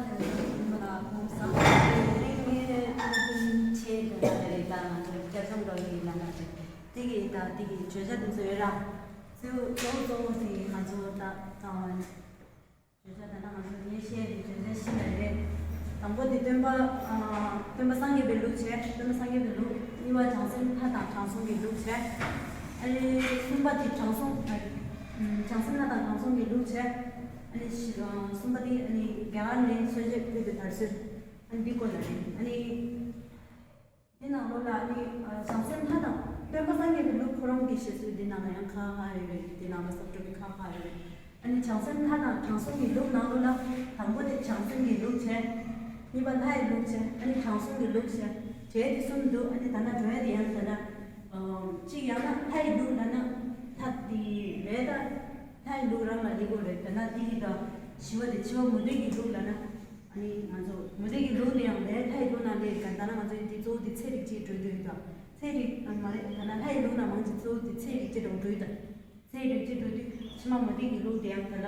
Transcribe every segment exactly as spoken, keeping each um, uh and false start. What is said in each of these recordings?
ཡིན་པ་ལ་ཁོང་སང་དེ་རིང་ངས་ཐུགས་རྗེ་ཆེ་དེ་ལ་རེད། ད་ང་ཚོ་བསྐྱར་སྦྱོང་འགྲོ་ཡི་ལ་ན་རེད། དེ་གི་ད་དེ་གི་བརྗོད་བྱ་དེ་ཚོ་ཡོད་ར། གཙོ་བོ་གཙོ་བོ་དེ་ང་ཚོ་ད་ད་བརྗོད་བྱ་ད་ལྟ་ང་ཚོ་ངས་བཤད་པའི་བརྗོད་བྱ་བཞི་ལ་རེད། དང་པོ་དེ་སྟོན་པ། ཨ། སྟོན་པ་སངས་རྒྱས་པའི་ལུགས་བྱས། སྟོན་པ་སངས་རྒྱས་པའི་ལུགས། གཉིས་པ་བྱང་སེམས་ལྷ་དང་དྲང་སྲོང་གི་ལུགས་བྱས། ཨ་ནི་གསུམ་པ་དེ་དྲང་སྲོང་། ཨ། བྱང་སེམས་ལྷ་དང་དྲང་སྲོང་གི་ལུགས་བྱས། ཨ་ནི་བཞི། ཨ། གསུམ་པ་དེ་ཨ་ནི་རྒྱ་གར་ནས་གསོལ་མཆོད་ཕུལ་བའི་དར་སྲོལ། ཨ་ནི་འདི་སྐོར་ལ་རེད། ཨ་ནི། འདི་ནང་ལོགས་ལ་ནི། ཨ། བྱང་སེམས་ལྷ་དང་སྟོན་པ་སངས་རྒྱས་པའི་ལུགས་ཁོ་རང་གི་བཤད་སྲོལ་འདི་ནང་ལ་ཡང་ཁག་ཁག་ཡོད་རེད། འདི་ནང་ལ་ཟབ་སྤྲོས་པའི་ཁག་ཁག་ཡོད་རེད། ཨ་ནི་བྱང་སེམས་ལྷ་དང་དྲང་སྲོང་གི་ལུགས་ནང་ལོགས་ལ་དང་པོ་དེ་བྱང་སེམས་ཀྱི་ལུགས་བྱས། གཉིས་པ་ལྷའི་ལུགས་བྱས། ཨ་ནི་དྲང་སྲོང་གི་ལུགས་བྱས། གྲས་དེ་གསུམ་འདུག་ཨ་ནི་ད་ནང་འགྲོ་ཡ་དེ་ཡང་ད་ན། ཨ། གཅིག་ཡང་ན་ལྷའི་ལུགས་ལབ་ན་ལྷ་དེ་རེད། ད་ལྷའི་ལུགས་རང་ལ་ལེགས་པོ་རེད། ད་ན་དེ་གི་ད་བཞི་པ་དེ་འཆི་བ་མུ་སྟེགས་ཀྱི་ལུགས་ལབ་ན། ཨ་ནི་ང་ཚོ་མུ་སྟེགས་ཀྱི་ལུགས་དེ་ཡང་ལས་ལྷའི་ལུགས་ནང་ལས་ག་ད་ན་ང་ཚོ་འདི་གཙོ་བོ་འདི་ཚེ་རིགས་གཅིག་འགྲོ་རྒྱུ་ཡོད་ད། ཚེ་རིགས་ཨ་མ་རེད། ད་ན་ལྷའི་ལུགས་ནང་མང་ཆེ་གཙོ་བོ་འདི་ཚེ་རིགས་གཅིག་འགྲོ་འགྲོ་ཡོད་ད། ཚེ་རིགས་གཅིག་འགྲོ་དུས་ཕྱི་མ་མུ་སྟེགས་ཀྱི་ལུགས་དེ་ཡང་ད་ན་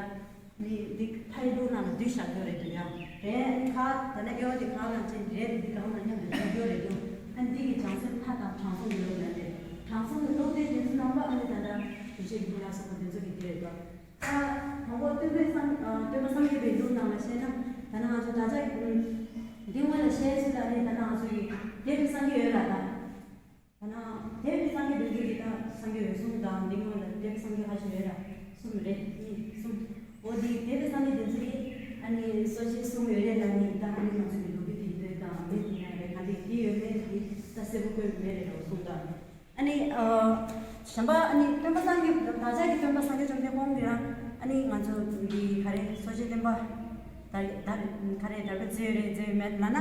ནི་འདི་ལྷའི་ལུགས་ནང་ལ་བསྡུས་བཞག་ཡོད་རེད་འདུག་ཡ། རེད། ཨ་ནི་ཁ་ད་ན་དབྱེ་བ་དེ་གང་ལ་ཅན་རེད། འདི་གང་ལ་མཉམ་དུ་འགྲོ་རྒྱུ་རེད་འདུག་ཨ་ནི་འདི་གི་བྱང་སེམས་ལྷ་དང་དྲང་སྲོང་གི་ལུགས་ལ་རེད། དྲང་སྲོང་གི་ལུགས་དེ་དེ་ཚོ་རྣམ་པ་ཨ་ནི་ད་ལྟ་དུས་ཆེན་གྱི་ལ་སོགས་པ་དེ་ཚོ་གི་དེ་རེད་འདུག་ད་དང་པོ་སྟོན་པའི་སངས་ཨ། སྟོན་པ་སངས་རྒྱས་པའི་ལུགས་ནང་ལ་བཤད་ན། ད་ནང་ང་ཚོ་ད་ཆ་འདི་སྔོན་ལ་བཤད་ཚུལ་ལ་ནི་ད་ནང་ང་ཚོ་ཡི་འདས་པའི་སངས་རྒྱས་ཡོད་ར། ད་ད་ནང་འདས་པའི་སངས་རྒྱས་པའི་ལུགས་ཀྱི་ད་སངས་རྒྱས་འོད་སྲུང་དང་འདི་སྔོན་ལ་འདས་པའི་སངས་རྒྱས་ཁ་ཤས་ཡོད་ར། གསུམ་རེད། གཉིས་གསུམ། འོ་དེ་འདས་པའི་སངས་རྒྱས་དེ་ཚོ་གི་ཨ་ནི་གསོལ་ཇ་གསུང་ཡོད་རེད་ལ་ནི། ད་ཨ་ནི་ང་ཚོ་གི་ལོ་རྒྱུས་དེ་འདོད་དང་མེད་དེ་ན་རེད། ག་འདི་དེ་ཡོད་མེད་དེ་ད་གསལ་པོ་བཀོད་མེད་རེད་འོད་སྲུང་དང་། ཨ་ནི། ཨ། གཞན་པ་ཨ་ནི་སྟོན་པ་སངས་རྒྱས་བདག་ཅག་གི་སྟོན་པ་སངས་རྒྱས་བཅོམ་ལྡན་ཁོང་གིས་རང་ཨ་ནི་ང་ཚོ་འདི་ག་རེ་གསོལ་ཇ་བླུགས་པ་ད་ད་ག་རེ་ད་ག་རེ་བཟོས་རེད་བཟོས་མེད་ལབ་ན།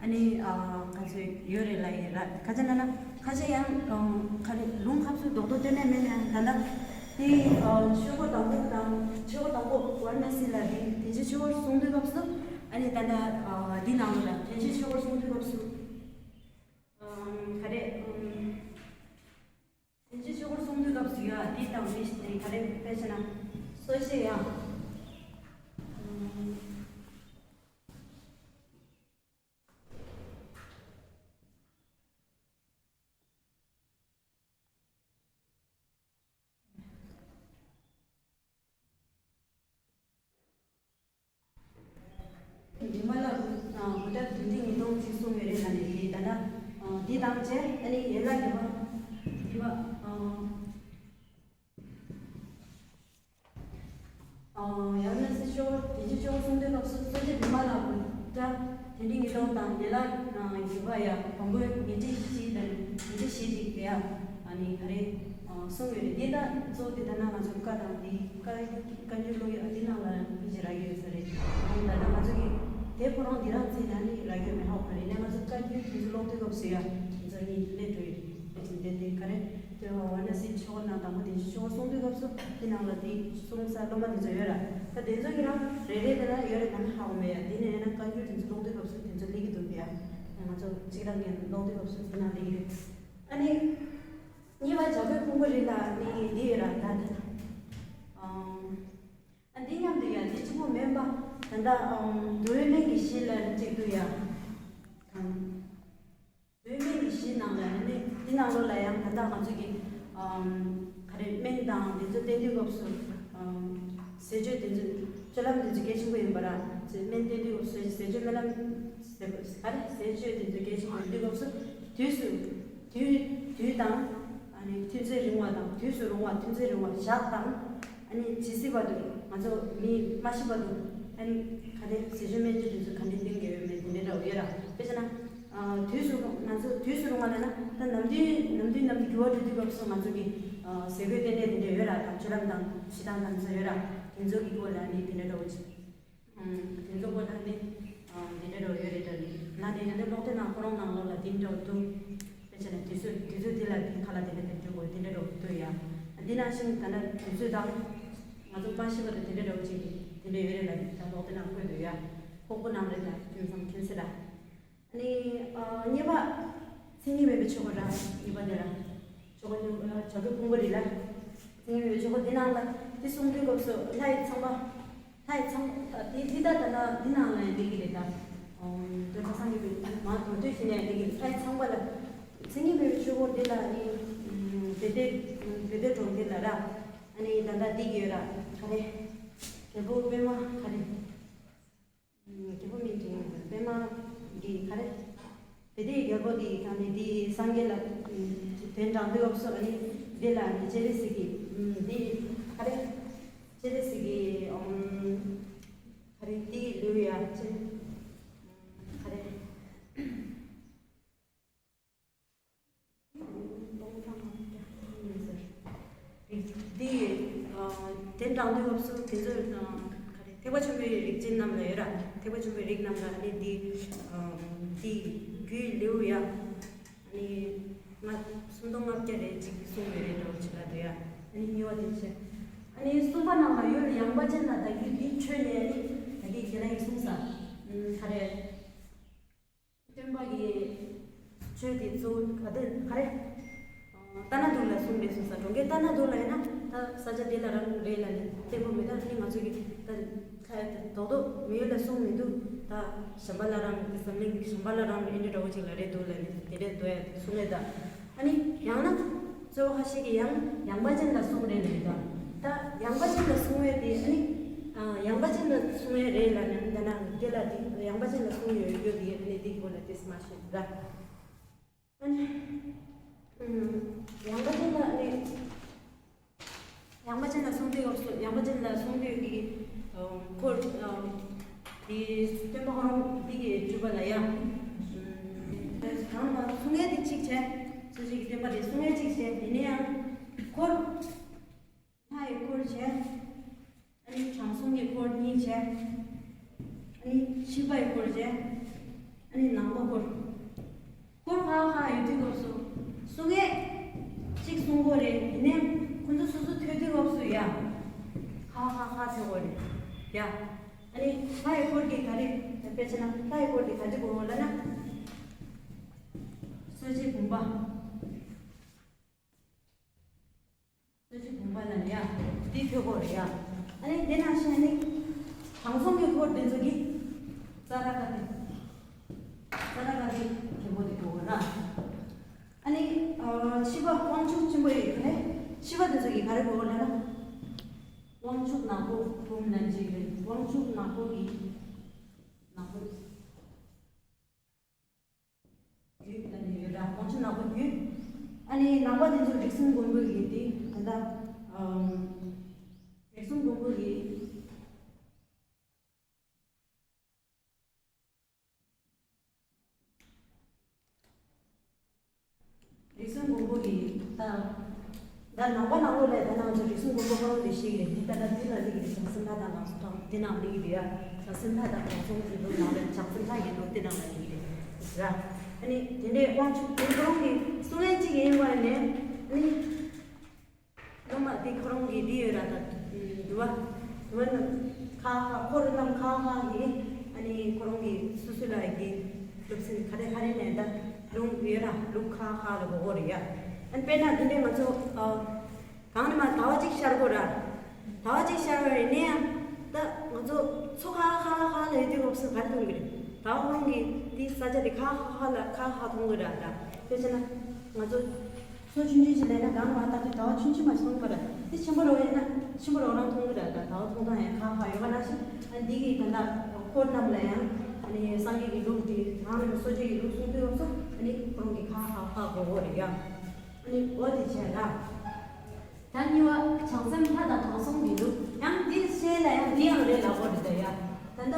ཨ་ནི་ཨ་ག་ཚོད་ཡོད་རེད་ལབ་ཡིན་ར། ག་ཚོད་ལབ་ན་ཁ་ཤས་ཡང་ག་རེ་ལུང་ཁ་ཚོད་རྡོག་རྡོག་གཏན་ནས་མེད་ན་ད་ལྟ་དེ་ཨ་ཆོས་འཁོར་དང་པོ་དང་ཆོས་འཁོར་དང་པོ་ཝཱ་ར་ཎ་སི་ལ་དེ་དེ་ཚེ་ཆོས་འཁོར་གསུང་དུས་སྐབས་སུ་ཨ་ནི་ད་ལྟ་ཨ་འདི་ནང་ལ་དེ་ཚེ་ཆོས་འཁོར་གསུང་དུས་སྐབས་སུ། ཨམ། ག་རེ། ཨམ། དེ་ཚེ་ཆོས་འཁོར་གསུང་དུས་སྐབས་སུ་ཡ་འདི་དང་འདི་ཞིག་ནས་ག་རེ་དཔེ་བྱས་ན། གསོལ་ཇ་ཡ། ཨམ། བི་མ་ལ་བུ་ཊ་བདུན་ཁྲི་ཉིས་སྟོང་ཅིག་གསུངས་ཡོད་རེད་ལ་ནི། དེ་ད་ལྟ་འདི་དང་བཅས་ཨ་ནི་ཡན་ལག་བརྒྱད་པ་བི་མ་ཨ་ཡང་ན་སྲིད་ཤོར་དེ་ཅི་ཤོར་གསུང་དུས་སྐབས་སུ་གསོལ་ཇ་བི་མ་ལ་བུ་ཊ་བདུན་ཁྲི་ཉིས་སྟོང་དང་ཡན་ལག་བརྒྱད་པ་ཡ་བམ་པོ་ཉི་ཁྲི་བཞི་དང་ཉི་ཁྲི་བཞི་ཅིག་དེ་ཡ་ཨ་ནི་ག་རེ་གསུངས་ཡོད་རེད། འདི་ད་གཙོ་བོ་དེ་ད་ན་ང་ཚོ་བཀའ་དང་འདི་བཀའ་བཀའ་འགྱུར་ཀློག་ཡ་འདི་ནང་ལ་ཕལ་ཆེར་རག་གི་ཡོད་ས་རེད། ཨ་ནི་ད་ལྟ་ང་ཚོ་གི་དེ་ཁོ་རང་འདི་རང་ཚིག་ན་ནི་རག་གི་ཡོད་མེད་ཧ་གོ་མ་རེད། ནས་ང་ཚོ་བཀའ་འགྱུར་དེ་ཚོ་ཀློག་དུས་སྐབས་སུ་ཡ་དེ་ཚོ་གཉིས་སླེབས་འགྲོ་ཡོད་རེད། དེ་ཚོ་དེ་དེ་ག་རེ་དེ་ཝཱ་ར་ཎ་སིའི་ཆོས་འཁོར་ནང་དང་པོ་དེ་ཆོས་འཁོར་གསུང་དུས་སྐབས་སུ་དེ་ནང་ལ་དེ་གསུང་ས་སློབ་མ་དེ་ཚོ་ཡོད་ར། ད་དེ་ཚོ་གི་རང་རེ་རེ་དེ་ན་ཡོད་རེད་ད་ནི་ཧ་གོ་མེད་ཡ། དེ་ནས་ཡང་ན་བཀའ་འགྱུར་དེ་ཚོ་ཀློག་དུས་སྐབས་སུ་དེ་ཚོ་སླེབས་ཀྱི་འདུག་ཡ། ང་ཚོ་གཅིག་རང་གིས་ཀློག་དུས་སྐབས་སུ་དེ་ནང་སླེབས་ཀྱི་རེད། ཨ་ནི། གཉིས་པ་བྱ་རྒོད་ཕུང་པོའི་རི་ལ་ནི་འདི་ཡོད་ར་ད་ད། ཨ་འདི་མཉམ་དུ་ཡ་འདི་གཅིག་པོ་མིན་པ། ད་ལྟ་འདུལ་བའི་སྨན་གྱི་གཞི་ལ་གཅིག་ཏུ་ཡ། འདུལ་བའི་སྨན་གྱི་གཞི་ནང་ལ་ནི་འདི་ནང་ལོགས་ལ་ཡང་ད་ལྟ་ང་ཚོ་གི་ག་རེ་སྨན་དང་འདི་ཚོ་བསྟེན་དུས་སྐབས་སུ་ཟས་སྤྱོད་འདི་ཚོ་སྤྱོད་ལམ་འདི་ཚོ་གལ་ཆེན་པོ་ཡིན་པ་ར། སྨན་བསྟེན་དུས་སྐབས་སུ་ཟས་སྤྱོད་སྨོན་ལམ་ཟས་ག་རེ་ཟས་སྤྱོད་འདི་ཚོ་གལ་ཆེན་པོ་ཡིན་དུས་སྐབས་སུ་དུས་སུ་དུས་དུས་དང་། ཨ་ནི་ཐུན་ཚོད་རིང་བ་དང་དུས་སུ་རུང་བ་ཐུན་ཚོད་རིང་བ་ཞག་དང་། ཨ་ནི་ཇི་སྲིད་བར་དུ་ང་ཚོ་མི་མ་ཤི་བར་དུ་ཨ་ནི་ག་དེ་ཟས་སྤྱོད་སྨན་བཅོས་དེ་ཚོ་ག་འདྲ་བསྟེན་དགོས་ཡོད་མེད་དེ་འདྲ་འདྲ་བོ་ཡོད་ར། དཔེ་བྱས་ན། ཨ་དུས་སུ་རུང་ང་ཚོ་དུས་སུ་རུང་བ་ལབ་ན་ད་ནམ་དུས་ནམ་དུས་ནམ་དུས་འགྱུར་བ་འགྲོ་དུས་སྐབས་སུ་ང་ཚོ་གི་ཨ་ཟས་གོས་རྟེན་འབྲེལ་དེ་འདྲ་ཡོད་ར། དང་སྤྱོད་ལམ་དང་ཕྱི་ཐང་དང་ཚོ་ཡོད་ར། དེ་ཚོ་གི་སྐོར་ལ་ནི་དེ་འདྲ་འདྲ་བོ་ཅིག་དེ་ཚོ་སྐོར་ལ་ནི་འདི་འདྲ་རོ་ཡོད་རེད་ད་ནི། ང་དེ་འདྲ་ཀློག་དེབ་ནང་ཁོ་རང་ནང་ལོགས་ལ་འདི་འདྲ་འདུག་དཔེ་བྱས་ན་དུས་ཚོད་དུས་ཚོད་འདི་ལ་འདི་ཁ་ལ་དེ་འདྲ་དེ་འདྲ་དགོས་འདི་འདྲ་རོ་འདུག་ཡ། འདི་ནང་བཞིན་ད་ལྟ་དུས་ཚོད་དང་ང་ཚོ་མ་ཤི་བ་དང་དེ་འདྲ་འདྲ་བོ་ཅིག་དེ་འདྲ་ཡོད་རེད་ལ་ནི། ད་ཀློག་དེབ་ནང་བཀོད་འདུག་ཡ། ཁོག་པ་ནང་རེད་ད་དུས་བཟང་ཁྱོད་སེ་ད། ནི་ཨ་གཉིས་པ་མཚན་ཉིད་མེད་པའི་ཆོས་འཁོར་ར། གཉིས་པ་དེ་ར་ཆོས་འཁོར་ནི་ཨ་བྱ་རྒོད་ཕུང་པོ་རི་ལ་མཚན་ཉིད་མེད་པའི་ཆོས་འཁོར་འདི་ནང་ལ་འདི་གསུང་དུས་སྐབས་སུ་ལྷ་ཡི་ཚངས་པ་ ལྷའི་ཚངས་པ་དེ་འདི་ལྟ་ད་ལ་འདི་ནང་ལ་འདི་གི་རེད་ད། དོན་ཚང་གི་མ་དོན་དུས་ཤི་ནས་འདི་གི་ལྷའི་ཚངས་པ་ལ་མཚན་ཉིད་མེད་པའི་ཆོས་འཁོར་འདི་ལ་ནི་བེ་ཏའི་བེ་ཏའི་གྲོང་ཁྱེར་ལ་ར། ཨ་ནི་ད་ལྟ་འདི་གི་ར་ག་རེ། རྒྱལ་པོ་པདྨ་ག་རེ། རྒྱལ་པོ་མིང་དེ་པདྨ་གི་ག་རེ། དེ་དེའི་རྒྱལ་པོ་དེ་ག་ནི་དེ་སངས་རྒྱས་ལ་དོན་དྲང་དུས་སྐབས་སུ་ཨ་ནི་དེ་ལ་ནི་སྤྱན་རས་གཟིགས་ཀྱི་དེ་ག་རེ། སྤྱན་རས་གཟིགས་ཀྱི་ག་རེ་དེའི་ལུས་ཡ་ཅན་ག་རེ། འདི་དེ་དྲང་དུས་སྐབས་སུ་དེ་ཚོ་ག་རེ་ཐེག་པ་ཆེན་པོའི་རིགས་ཅན་རྣམས་ལ་ཡོད་ར། ཐེག་པ་ཆེན་པོའི་རིགས་རྣམས་ལ་ནི་འདི་འདི་རྒྱུའི་ལེའུ་ཡ་ནི་ང་སུམ་སྟོང་ལྔ་བརྒྱ་རེ་གཅིག་གསུངས་ཡོད་རེད་འདྲ་བོ་ཅིག་ལ་འདུག་ཡ། ནི་གཉིས་པ་དེ་བྱས། ཨ་ནི་གསུམ་པ་ནང་ལ་ཡུལ་ཡངས་པ་ཅན་ལ་ད་རྒྱུ་འདི་འཕྲོས་ནས་ནི་ད་གིན་ཁྱེད་རང་གིས་གསུངས་ས་ག་རེ། སྟོན་པ་གི་ཆོས་དེ་གཙོ་བོ་ག་དེ་ག་རེ། ཏཱ་ན་དུ་ལ་གསུངས་རེད་གསུངས་ས་གྲོང་ཁྱེར་ཏཱ་ན་དུ་ལ་ཡིན་ན་ད་ས་ཆ་དེ་ལ་རང་རེད་ལ་ནི་བསྟན་པོ་མེད་ད་ནི་ང་ཚོ་གི་ད་ཁ་ཡ་དེ་རྡོག་རྡོག་མི་ཡུལ་ལ་གསུངས་མི་འདུག་ད་གཞན་པ་ལ་རང་གི་འཛམ་གླིང་གི་གཞན་པ་ལ་རང་ཨེ་འདྲ་འདྲ་བོ་ཅིག་ལ་རེད་འདུག་ལ་ནི་དེ་འདྲས་འདུག་ཡ་གསུངས་རེད་ད། ཨ་ནི་ཡང་ན། གཙོ་བོ་ཁ་ཤས་ཀྱིས་ཡང་ཡངས་པ་ཅན་ལ་གསུངས་རེད་ལབ་ཡོད་ད། ད་ཡངས་པ་ཅན་ལ་གསུང་བའི་དེ་ཨ་ནི། ཡངས་པ་ཅན་ལ་གསུང་བའི་རེད་ལ་ནི་ད་ན་དེ་ལ་དེ་ཡངས་པ་ཅན་ལ་གསུང་ཡོད་རྒྱུ་དེ་ཨ་ནི་དེའི་སྐོར་ལ་དེ་མ་ཤེས་ད། ཨ་ནི། ཡངས་པ་ཅན་ལ་ཨ་ནི། ཡངས་པ་ཅན་ལ་གསུང་དུས་སྐབས་སུ་ཡངས་པ་ཅན་ལ་གསུང་དུས་ཀྱི་འཁོར་དེ་སྟོན་པ་ཁོ་རང་དེ་གི་སྤྲུལ་པ་ལ་ཡང་གང་ལ་གསུང་ངེས་དེ་གཅིག་བྱས། སུ་ཞིག་གི་སྟོན་པ་དེ་གསུང་ངེས་གཅིག་བྱས། དེ་ནས་ཡང་འཁོར་ལྷ་ཡི་འཁོར་བྱས། ཨ་ནི་དྲང་སྲོང་གི་འཁོར་གཉིས་བྱས། ཨ་ནི་ཤི་བའི་འཁོར་བྱས། ཨ་ནི་ནང་པ་འཁོར། འཁོར་ཁག་ཁག་ཡོད་དུས་སྐབས་སུ་གསུང་ངེས་གཅིག་གསུང་དགོས་རེད། དེ་ནས་ཁོ་ཚོ་སོ་སོ་ཐོས་དུས་སྐབས་སུ་ཡ། ཁག་ཁག་ཁག་ཐོས་དགོས་རེད་ཡ། ཨ་ནི་ལྷ་ཡི་འཁོར་གྱི་ག་རེ་དཔེ་ཆ་ན་ལྷ་ཡི་འཁོར་གྱི་ག་རེ་དགོས་ལབ་ན། གསོ་དཔྱད་བུམ་པ། གསོ་དཔྱད་བུམ་པ་ལ་ཡ། འདི་ཐོས་དགོས་རེད་ཡ། ཨ་ནི་དེ་ནང་བཞིན་ནི། དྲང་སྲོང་གི་འཁོར་དེ་ཚོ་གི། ཙཱ་ར་ག་ཏི། ཙཱ་ར་ག་ཏི་རྒྱལ་པོ་དེ་དགོས་ར། ཨ་ནི། ཤི་བ་དབང་ཕྱུག་ཆེན་པོ་ཡི་ག་རེ། ཤི་བ་དེ་ཚོ་གི་ག་རེ་དགོས་ལབ་ན། དབང་ཕྱུག་ནག་པོ་བུམ་ལ་འཇིགས་རེད། དབང་ཕྱུག་ནག་པོ་གི། ནག་པོ། རྒྱུད་ལ་ནི་ཡོད་ལ་དབང་ཕྱུག་ནག་པོ་རྒྱུད། ཨ་ནི་ནང་པ་དེ་ཚོ་རིགས་གསུམ་མགོན་པོ་ཡིན་ཏེ་ད་ལྟ། རིགས་གསུམ་མགོན་པོ་ཡིན། རིགས་གསུམ་མགོན་པོ་ཡིན་ད། ད་ནང་པ་ནང་ལོགས་ལ་ད་ནང་ཚོ་རིགས་གསུམ་མགོན་པོ་ཁོ་རང་དེ་ཤེས་ཀྱི་རེད། དེ་ལྟ་ན་འདི་ལ་ལི་གི་རེད། བྱང་སེམས་ལྷ་དང་ལག་སོ་ཐང་དེ་ནང་ལི་གི་རེད་ཡ། བྱང་སེམས་ལྷ་དང་དྲང་སྲོང་གི་ལུགས་ནང་ལ་བྱང་སེམས་ལྷ་གི་ལུགས་དེ་ནང་ལ་ལི་གི་རེད་ར། ཨ་ནི་དེ་འདྲའི་དབང་ཕྱུག་དེ་ཁོ་རང་གི་གསུང་ཡན་གཅིག་ཡིན་པ་ནས་ཨ་ནི། སློབ་མ་དེ་ཁོ་རང་གི་འདི་ཡོད་ར་ད། འདུལ་བ། འདུལ་བ་ནི་ཁ་ཁ་འཁོར་རྣམས་ཁ་ཁ་གི་ཨ་ནི་ཁོ་རང་གི་སོ་སོ་ལ་ཡི་གེ་སློབ་ཚན་ག་རེ་ག་རེ་ནས་ད་ལུང་ཡོད་ར། ལུང་ཁ་ཁ་ལ་གོ་གོ་རེད་ཡ། ཨ་ནི་དཔེར་ན་འདི་ནས་ང་ཚོ་ཨ། གང་ནས་མ་ཟླ་བ་གཅིག་ཤར་གོ་ར། ཟླ་བ་གཅིག་ཤར་བ་ཡིན་ནའང་ད་ང་ཚོ་མཚོ་ཁ་ཁ་ཁ་ལ་ཡོད་དུས་སྐབས་སུ་ག་རེ་མཐོང་གི་རེད། ཟླ་བ་ཁོ་རང་གི་དེ་ས་ཆ་དེ་ཁ་ཁ་ཁ་ལ་ཁ་ཁ་མཐོང་གི་ར། ད་དཔེ་བྱས་ན་ང་ཚོ། མཚོ་ཆུང་ཆུང་ཞིག་ལས་ན་གང་མ་བཏང་དུས་ཟླ་བ་ཆུང་ཆུང་མ་ཞིག་མཐོང་གི་རེད། དེ་ཆེན་པོ་རོ་ཡིན་ན་ཆེན་པོ་རོ་རང་མཐོང་གི་རེད། ད་ཟླ་བ་མཐོང་སྟངས་ཡང་ཁག་ཁག་ཡོད་པ་ནང་བཞིན་ཨ་འདི་གི་ད་ལྟ་འཁོར་རྣམས་ལ་ཡང་ཨ་ནི་སངས་རྒྱས་ཀྱི་ལུགས་དེ་རང་རེ་སོ་སྐྱེ་ཡི་ལུགས་གསུང་དུས་སྐབས་སུ་ཨ་ནི་ཁོ་རང་གི་ཁག་ཁག་ཁག་དགོས་དགོས་རེད་ཡ། ཨ་ནི་འོ་དེ་བྱས་ལ། ད་གཉིས་པ་བྱང་སེམས་ལྷ་དང་དྲང་སྲོང་གི་ལུགས་ཡང་འདི་ཤེས་ལ་ཡང་འདི་ཡང་རེད་ལབ་དགོས་རེད་ད་ཡ། ད་ལྟ་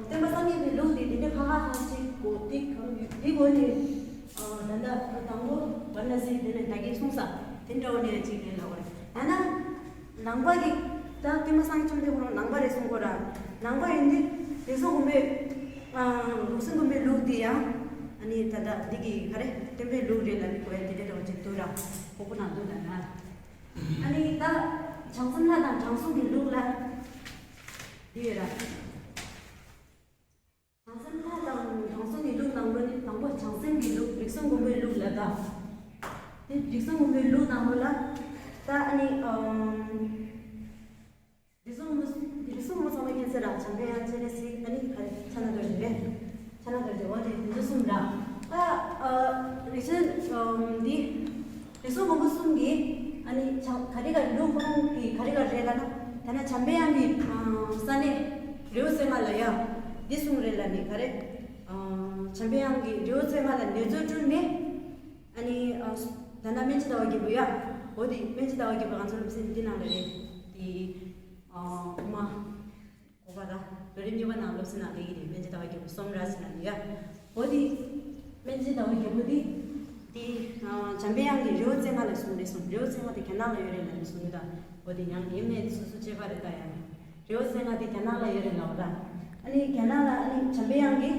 སྟོན་པ་སངས་རྒྱས་ཀྱི་ལུགས་དེ་དེ་འདྲ་ཁག་ཁག་ཁག་ཅིག་གོ་དེ་གང་ཡོད་དེ་གོ་ནི། ད་ལྟ་དང་པོ་ཝཱ་ར་ཎ་སི་དེ་ནས་ད་གིན་གསུངས་ས་དེ་འདྲ་བ་ནས་ཅིག་ཡིན་ལ་བར་ད་ན་ནང་པ་གི་ད་སྟོན་པ་སངས་རྒྱས་བཅོམ་ལྡན་འཁོར་ནང་པ་རེད་གསུང་གོ་ར། ནང་པ་ཡིན་དུས་རིགས་གསུམ་མགོན་པོའི་རིགས་གསུམ་མགོན་པོའི་ལུགས་དེ་ཡང་ཨ་ནི་ད་ལྟ་འདི་གི་ག་རེ་སྟོན་པའི་ལུགས་རེད་ལ་ནི་གོ་ཡ་དེ་འདྲ་བ་ཅིག་འདུག་ར། གོ་གོ་ན་འདུག་ལ་ན་ཨ་ནི་ད་བྱང་སེམས་ལྷ་དང་དྲང་སྲོང་གི་ལུགས་ལ་འདི་ཡོད་ར། བྱང་སེམས་ལྷ་དང་དྲང་སྲོང་གི་ལུགས་ནང་ལོ་ནི་དང་པོ་བྱང་སེམས་ཀྱི་ལུགས་རིགས་གསུམ་མགོན་པོའི་ལུགས་ལ་ད། དེ་རིགས་གསུམ་མགོན་པོའི་ལུགས་ནང་ལོ་ལ་ད་ཨ་ནི་ཨམ། རིགས་གསུམ་མགོན་པོ་རིགས་ ཚང་མ་ཚང་མ་མཁྱེན་གསལ་ར། བྱམས་པའི་དབྱངས་སྤྱན་རས་གཟིགས། ཨ་ནི་ག་རེ་ཕྱག་ན་རྡོ་རྗེ་རེད། ཕྱག་ན་རྡོ་རྗེ། འོ་དེ་དེ་ཚོ་གསུམ་ར། ད་ཨ་རིགས་ཆེན་འདི་རིགས་གསུམ་མགོན་པོ་གསུམ་གྱི་ཨ་ནི་བྱམས་ག་རེ་ག་རེ་ལུགས་ཁོ་རང་གི་ག་རེ་ག་རེ་རེད་ལབ་ན། ད་ནི་བྱམས་པའི་དབྱངས་ཀྱི་ས་གནས་རི་བོ་རྩེ་ལྔ་ལ་ཡ་འདི་གསུངས་རེད་ལབ་ནི་ག་རེ། བྱམས་པའི་དབྱངས་ཀྱི་རི་བོ་རྩེ་ལྔ་ལ་ནེ་ཙོ་སྤྲུལ་ནས། ཨ་ནི་ཨ་ད་ནི་སྨན་རྩི་ཟླ་བ་རྒྱལ་པོ་ཡ། འོ་དེ་སྨན་རྩི་ཟླ་བ་རྒྱལ་པོ་ང་ཚོ་སློབ་ཚན་འདི་ནང་ལ་རེད། དེ་ཨ་དབུ་མ་གོ་བ་ལ་ལོ་རིམ་གཉིས་པ་ནང་སློབ་ཚན་ནང་ལ་ཡིན་རེད། སྨན་རྩི་ཟླ་བ་རྒྱལ་པོ་གསུམ་ར་ཟེར་ན་ཡ། འོ་དེ་སྨན་རྩི་ཟླ་བ་རྒྱལ་པོ་དེ་དེ་ཨ་བྱམས་པའི་དབྱངས་ཀྱི་རི་བོ་རྩེ་ལྔ་ལ་གསུངས་རེད་གསུངས། རི་བོ་རྩེ་ལྔ་དེ་རྒྱ་ནག་ལ་ཡོད་རེད་ལབ་ནས་གསུངས་ཡོད། ད་འོ་དེ་ཡང་ཡིན་མེད་སོ་སོ་དཔྱད་པ་རེད། ད་ཡང་རི་བོ་རྩེ་ལྔ་དེ་རྒྱ་ནག་ལ་ཡོད་རེད་ལབ་ར། ཨ་ནི་རྒྱ་ནག་ལ་ཨ་ནི་བྱམས་པའི་དབྱངས་ཀྱི་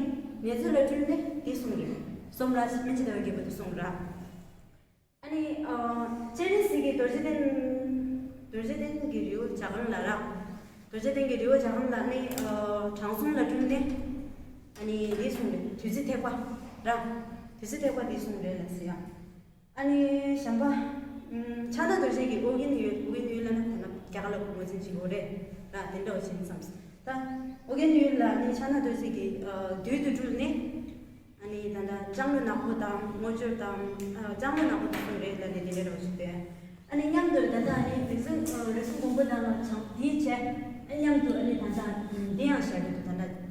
ནེ་ཙོ་ལ་སྤྲུལ་ནས་དེ་གསུངས་རེད། གསུམ་ར། སྨན་རྩི་ཟླ་བ་རྒྱལ་པོ་དེ་གསུངས་ར། ཨ་ནི་ཨ་སྤྱན་རས་གཟིགས་ཀྱི་རྡོ་རྗེ་གདན། རྡོ་རྗེ་གདན་གྱི་རི་བོ་བྱ་རྐང་ལ་ར། རྡོ་རྗེ་གདན་གྱི་རི་བོ་བྱ་རྐང་ལ་ནི་ཨ་དྲང་སྲོང་ལ་སྤྲུལ་ནས་ཨ་ནི་འདི་གསུངས་རེད། བདུད་རྩི་ཐེག་པ་ར། བདུད་རྩི་ཐེག་པ་འདི་གསུངས་རེད་ལ་ཟེར་ཡ། ཨ་ནི་གཞན་པ་ཕྱག་ན་རྡོ་རྗེ་གི་ཨོ་རྒྱན་ཡོད། ཨོ་རྒྱན་ཡོད་ལ་ན་ད་ན་རྒྱ་གར་ལ་ངོས་འཛིན་བྱེད་དགོས་རེད་ར། དེ་འདྲ་བ་བྱེད་བསམ། ད་ཨོ་རྒྱན་ཡོད་ལ་ནི་ཕྱག་ན་རྡོ་རྗེ་གི་ཨ་བདུད་དུ་སྤྲུལ་ནས། ཨ་ནི་ད་ལྟ་ལྕང་ལོ་ནག་པོ་དང་སྔོ་ཆུ་དང་། ཨ་ལྕང་ལོ་ནག་པོ་དང་པོ་རེད་ལ་ནི་དེ་འདྲ་རོ་ཞིག་པས། ཨ་ནི་མཉམ་དུ་ད་ལྟ་ཨ་ནི་རིགས་གསུམ་རིགས་གསུམ་མགོན་པོ་དང་ལ་བྱང་དེའི་ཆེ། ཨ་མཉམ་དུ་ཨ་ནི་ད་ལྟ་འདི་ཡང་བཤད་རྒྱུ་འདུག་ད་ལྟ་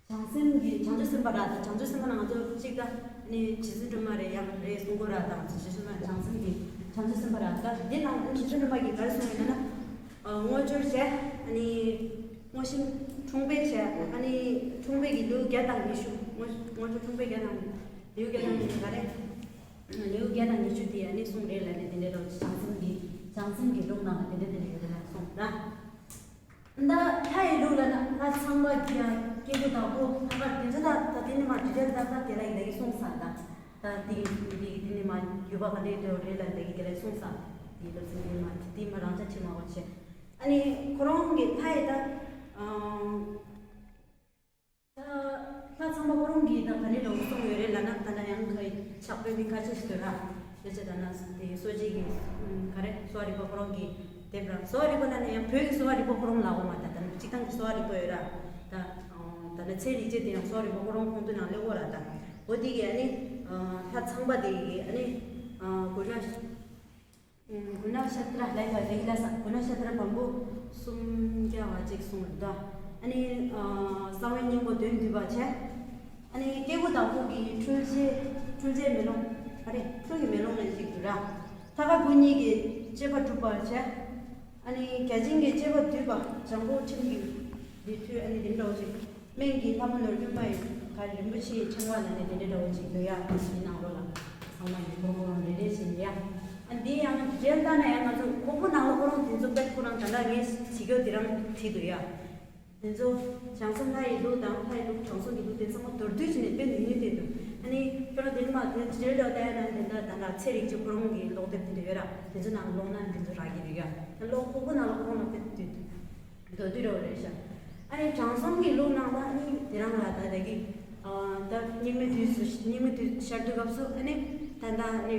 བྱང་སེམས་ཀྱི་བྱང་ཆུབ་སེམས་དཔའ་ར། ད་བྱང་ཆུབ་སེམས་དཔའ་ལ་ང་ཚོ་གཅིག་ད་ཨ་ནི་རྗེ་བཙུན་སྒྲོལ་མ་རེད། ཡང་རེད་གསུང་གོ་ར། དང་རྗེ་བཙུན་སྒྲོལ་མ། བྱང་སེམས་ཀྱི་བྱང་ཆུབ་སེམས་དཔའ་ར། ད་འདི་ནང་རྗེ་བཙུན་སྒྲོལ་མ་གིས་ག་རེ་གསུངས་ཡོད་ན། ཨ་སྔོ་སྦྱོར་བྱས། ཨ་ནི་སྔོ་ཤིང་འཁྲུངས་པའི་བྱས། ཨ་ནི་འཁྲུངས་པའི་གི་ལེའུ་བརྒྱ་དང་ཉི་ཤུ། སྔོ་སྔོ་སྦྱོར་འཁྲུངས་པའི་བརྒྱ་དང་། ལེའུ་བརྒྱ་དང་ཉི་ཤུ་ག་རེ། ལེའུ་བརྒྱ་དང་ཉི་ཤུ་དེ་ཨ་ནི་གསུངས་རེད་ལ་ནི་དེ་འདྲ་རོ། བྱང་སེམས་ཀྱི་བྱང་སེམས་ཀྱི་ལུགས་ནང་ལ་དེ་འདྲ་དེ་འདྲ་ཡོད་རེད་ལ་གསུངས་ར། ད་ལྷ་ཡི་ལུགས་ལ་ན་ལྷ་ཚངས་པ་གི་ཡང་སྐྱེས་བུ་དང་པོ་ལྷ་ཁར་དེ་ཚོ་ད་ད་དེ་ནི་མ་དྲི་བྲལ་ད་ད་དེ་ལ་ཡི་ལ་ཡི་གསུངས་ས། ད་ད་དེ་དེ་དེ་ནི་མ་ཡུལ་པ་ག་འདྲས་དོ་རེད་ལ་ལ་ཡི་དེ་ལ་གསུངས་ས། དེ་ལ་ཚུལ་དེ་མ་དེ་མ་རང་ཅག་ཁྲིད་མ་བ་ཆེ། ཨ་ནི་ཁོ་རང་གི་ལྷ་ཡི་ད་ཨང་། ད་ལྷ་ཚངས་པ་ཁོ་རང་གིས་ད་ག་ནས་ལོག་གསུངས་ཡོད་རེད་ལབ་ན། ད་ལྟ་ཡང་ཁ་ཕྱག་དཔེ་མི་ཁ་ཆེ་ཞིག་འདུག་ར། དེ་ཚོ་ད་ན་དེ་གསོ་དཔྱད་ཀྱི་ག་རེ་གསོ་བ་རིག་པ་ཁོ་རང་གིས་དེབ་ར། གསོ་བ་རིག་པ་ལབ་ན་ཡང་བོད་ཀྱི་གསོ་བ་རིག་པ་ཁོ་རང་ལབ་དགོས་མ། ད་ད་ནི་སྤྱིར་བཏང་གི་གསོ་བ་རིག་པ་ཡོད་ར། ད་ད་ནི་ཚེ་རིག་བྱེད་དེ་ཡང་གསོ་བ་རིག་པ་ཁོ་རང་ཁོང་དུ་ནང་སླེབས་ཡོད་ར། ད་འོ་དེ་གི་ཨ་ནི་ལྷ་ཚངས་པ་དེ་གི་ཨ་ནི་དགོས་ན། ཨུམ། གུ་ཎ་ཤ་ཏྲ་ལ་ཡ་ལེགས་ལ་ས། གུ་ཎ་ཤ་ཏྲ་བམ་པོ་སུམ་བརྒྱ་བ་ཅིག་གསུངས་འདུག་ཨ་ནི་ཨ་གསང་བའི་སྙིང་པོ་དོན་བསྡུས་པ་བྱས། ཨ་ནི་སྐྱེས་བུ་དང་པོ་གི་འཁྲུལ་བྱེད་འཁྲུལ་བྱེད་མེ་ལོང་། ཨ་རེ་འཁྲུལ་གྱི་མེ་ལོང་ལ་ཅིག་འདུག་ར། ཐ་ཀ་བུ་གཉིས་ཀྱི་སྤྱོད་པ་གྲུབ་པར་བྱས། ཨ་ནི་བརྒྱ་བྱིན་གྱི་སྤྱོད་པ་བསྡུས་པ། བྱང་པོ་ཁྲིམས་ཀྱི་འདི་མཐུས། ཨ་ནི་འདི་འདྲ་བོ་ཞིག་སྨན་གྱི་ལྷ་མོ་ནོར་རྒྱུན་མ་ཡི་ག་རེ་རིན་པོ་ཆེའི་ཕྲེང་བ་ལ་ནི་དེ་འདྲའི་འདྲ་བོ་ཅིག་འདུག་ཡ། དེའི་ནང་ལོགས་ལ་ཚང་མ་ཡི་གོ་གོ་རང་རེ་རེ་བཞིན་ཡ། ཨ་འདི་ཡང་རྗེས་ལྟ་ན་ཡང་ང་ཚོ་ཁོག་པ་ནང་ལ་ཁོ་རང་དེ་ཚོ་དཔེ་ཁོ་རང་ད་ལྟ་ངས་བྱེད་རྒྱུ་དེ་རང་བྲིས་འདུག་ཡ། དེ་ཚོ་བྱང་སེམས་ལྷ་ཡི་ལུགས་དང་ལྷ་ཡི་ལུགས་དྲང་སྲོང་གི་ལུགས་དེ་ཚང་མ་མདོར་བསྡུས་བྱས་ནས་དཔེ་ནུས་ནུས་དེ་འདུག་ཨ་ནི་ཁྱོད་རང་དེ་ནི་མ་དེ་རྗེས་ལྟ་ཡ་ན་དེ་འདྲ་ད་ལྟ་ཚེ་རིག་ཅིག་ཁོ་རང་གི་ཀློག་དེབ་དེ་འདྲ་ཡོད་ར། དེ་ཚོ་ནང་ཀློག་ན་དེ་ཚོ་རག་གི་འདུག་ཡ། ད་ཀློག་ཁོག་པ་ནང་ལ་ཁོ་རང་ལ་དཔེ་འདུག་མདོར་བསྡུས་རོགས་རེད་ཤག་ཨ་ནི་དྲང་སྲོང་གི་ལུགས་ནང་ལ་ཨ་ནི་དེ་རང་ལ་ད་ལྟ་གི་ཨ་ད་སྙིགས་མའི་དུས་སུ་སྙིགས་མའི་དུས་ཤར་དུས་སྐབས་སུ་ཨ་ནི་ད་ལྟ་ཨ་ནི་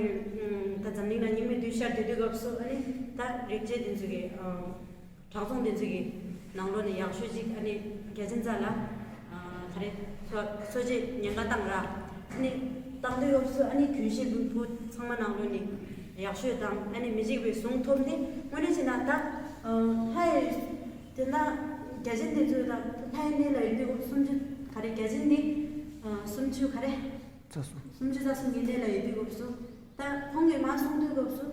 ད་འཛམ་གླིང་ལ་སྙིགས་མའི་དུས་ཤར་དུས་དུས་སྐབས་སུ་ཨ་ནི་ད་རིག་བྱེད་དེ་ཚོ་གི་ཨ་དྲང་སྲོང་དེ་ཚོ་གི་ནང་ལོགས་ནས་ཡག་ཤོས་ཅིག་ཨ་ནི་བརྒྱ་བྱིན་རྩ་ལ་ཨ་ག་རེ་གསོ་གསོ་བྱེད་ཉེན་ཁ་བཏང་ར། ཨ་ནི་བཏང་དུས་སྐབས་སུ་ཨ་ནི་རྒྱུན་ཤེས་ཀྱི་བུ་ཚང་མ་ནང་ལོགས་ནས་ཡག་ཤོས་དང་ཨ་ནི་མི་འཇིགས་པའི་གཟུངས་ཐོབ་ནས་དངོས་གནས་བྱས་ན་ད་ལྷ་ཡི་དེ་ན་བརྒྱ་བྱིན་དེ་ཚོས་ད་ལྷའི་གནས་ལ་ཡོད་དུས་སྐབས་སུ་སུམ་ཅུ་ག་རེ་བརྒྱ་བྱིན་འདི་སུམ་ཅུ་ག་རེ་རྩ་གསུམ། སུམ་ཅུ་རྩ་གསུམ་གྱི་གནས་ལ་ཡོད་དུས་སྐབས་སུ་ད་ཁོང་གིས་མ་གསུངས་དུས་སྐབས་སུ།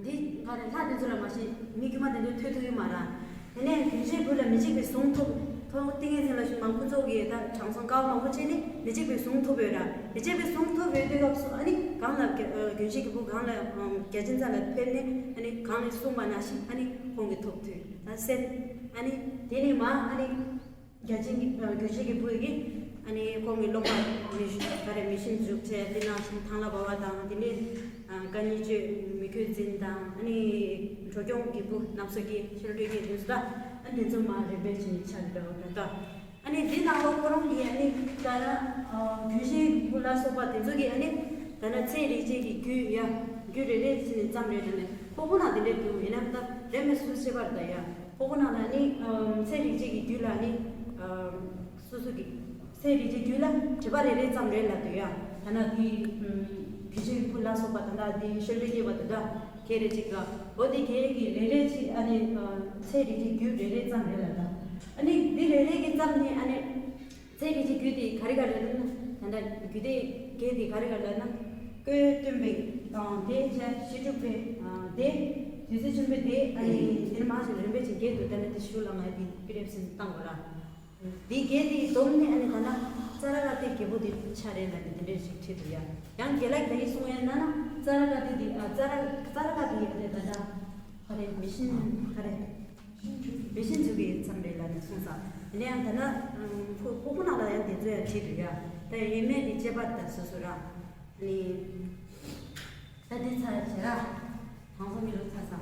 འདི་ག་རེ་ལྷ་དེ་ཚོ་ལ་མ་གཞི་མི་དཀྱུས་མ་དེ་ཚོ་ཐོས་ཐུབ་ཀྱི་མ་རེད། དེ་ནས་རྒྱུན་ཤེས་བུ་ལ་མི་འཇིགས་པའི་གཟུངས་ཐོབ་ཐོབ་ཏིང་ངེ་འཛིན་ལ་ཞུགས་མ་ཁོ་ཚོ་གིས་ད་དྲང་སྲོང་དཀའ་བ་མང་པོ་སྤྱད་ནས་མི་འཇིགས་པའི་གཟུངས་ཐོབ་ཡོད་ར། མི་འཇིགས་པའི་གཟུངས་ཐོབ་ཡོད་དུས་སྐབས་སུ་ཨ་ནི་གང་ལ་རྒྱ་རྒྱུན་ཤེས་ཀྱི་བུ་གང་ལ་བརྒྱ་བྱིན་རྩ་ལ་ཕེབས་ནས་ཨ་ནི་གང་ལ་གསུངས་པ་ནང་བཞིན་ཨ་ནི་ཁོང་གིས་ཐོབ་ཐུབ་ད་སེམས་ཨ་ནི་དེ་ནས་མ་ཨ་ནི། བརྒྱ་བྱིན་གྱི་རྒྱུན་ཤེས་ཀྱི་བུ་ཡིས་ཨ་ནི་ཁོང་གི་སློབ་མ་མི་ག་རེ་མི་ཤིན་འཇུག་བྱས་དེ་ནང་བཞིན་ཐང་ལྷ་འབར་བ་དང་དེ་ནས་བཀའ་ཉན་ཆོས་མི་བསྐྱོད་འཛིན་དང་ཨ་ནི་འགྲོ་སྐྱོང་གི་བུ་ནམ་སོ་སྐྱེ་ཤེས་རབ་སྟོན་ཀྱི་དེ་ཚོ་ད་ཨ་དེ་ཚོ་མ་རེ་འབད་བྱས་ནས་ཆགས་འདྲ་བ་ད་ལྟ་ཨ་ནི་འདི་ནང་ལོགས་ཁོ་རང་གིས་ཨ་ནི་ད་ལྟ་རྒྱུན་ཤེས་ཀྱི་བུ་ལ་སོགས་པ་དེ་ཚོ་གིས་ཨ་ནི་ད་ལྟ་ཚེ་རིག་བྱེད་ཀྱི་རྒྱུད་ཡ་རྒྱུད་རེ་རེ་བྱས་ནས་ཙམ་རེ་ད་ནས་ཁོ་བོ་ན་དེ་འདྲས་འདུག་ཡིན་ན་ད། རེད་མེད་སོ་སོ་ཁྱད་པར་ད་ཡ། ཁོ་ཁོ་ནང་ལ་ནི་ཚེ་རིག་བྱེད་ཀྱི་རྒྱུད་ལ་ནི་སོ་སོ་གི་ཚེ་རིག་བྱེད་རྒྱུད་ལ་དྲི་མ་རེ་རེ་ཙམ་རེད་ལབ་འདུག་ཡ། ད་ན་དེ་དེ་ཆོས་ཀྱི་བུ་ལ་སོགས་པ་ད་ལྟ་དེ་ཤོད་པའི་སྐྱེས་པ་དེ་འདྲ་ག་རེ་ཅིག་ག་འོ་དེ་ག་གི་རེ་རེ་ཅིག་ཨ་ནི་ཚེ་རིག་བྱེད་རྒྱུད་རེ་རེ་ཙམ་རེད་ལབ་ད། ཨ་ནི་དེ་རེ་རེ་གི་ཙམ་ནི་ཨ་ནི། ཚེ་རིག་བྱེད་རྒྱུད་དེ་ག་རེ་ག་རེ་ལབ་ན། ད་ལྟ་རྒྱུད་སྡེ་བརྒྱད་དེ་ག་རེ་ག་རེ་ལབ་ན། སྐུའི་སྟོན་པའི་སྡེ་བྱས། བཤད་སྒྲུབ་པའི་སྡེ། དུས་ཚོད་ཆེན་པོའི་སྡེ། ཨ་ནི་དེ་ནི་མང་ཞིག་རིམ་པས་ཅིག་བརྒྱད་དུ་ད་ནི་དེ་ཞུ་ལ་ང་དེ་པི་ཌི་ཨེཕ་ཟིན་བཏང་བ་ར། དེ་བརྒྱད་དེ་བསྡོམས་ནས་ཨ་ནི་ད་ལྟ་ཙཱ་ར་ག་ཏའི་རྒྱལ་པོ་དེ་ཆགས་རེད་ལབ་ནས་དེ་འདྲས་ཞིག་བྲིས་འདུག་ཡ། ཡང་རྒན་ལགས་དེ་གསུང་ཡ་ན་ན་ཙཱ་ར་ག་ཏའི་དེ་ཨ་ཙཱ་ར་ཙཱ་ར་ག་ཏའི་ཡ་དེ་ད་ལྟ་ག་རེ་མི་ཤིན་ག་རེ། བེ་ཤིན་འཛུགས་ཀྱི་མཚམས་རེད་ལབ་ནས་གསུངས་ས། དེ་ནས་ཡང་ད་ལྟ་ཁོ་ཁོ་ཁོ་ནང་ལ་ཡང་དེ་ཚོ་ཡང་བྲིས་འདུག་ཡ། ད་ཡིན་མེད་དེ་དཔྱད་པ་ད་སོ་སོ་ར། ཨ་ནི། ད་དེ་ཚར་བྱས་ར། དང་སང་གི་ལོ་ཚར་ས།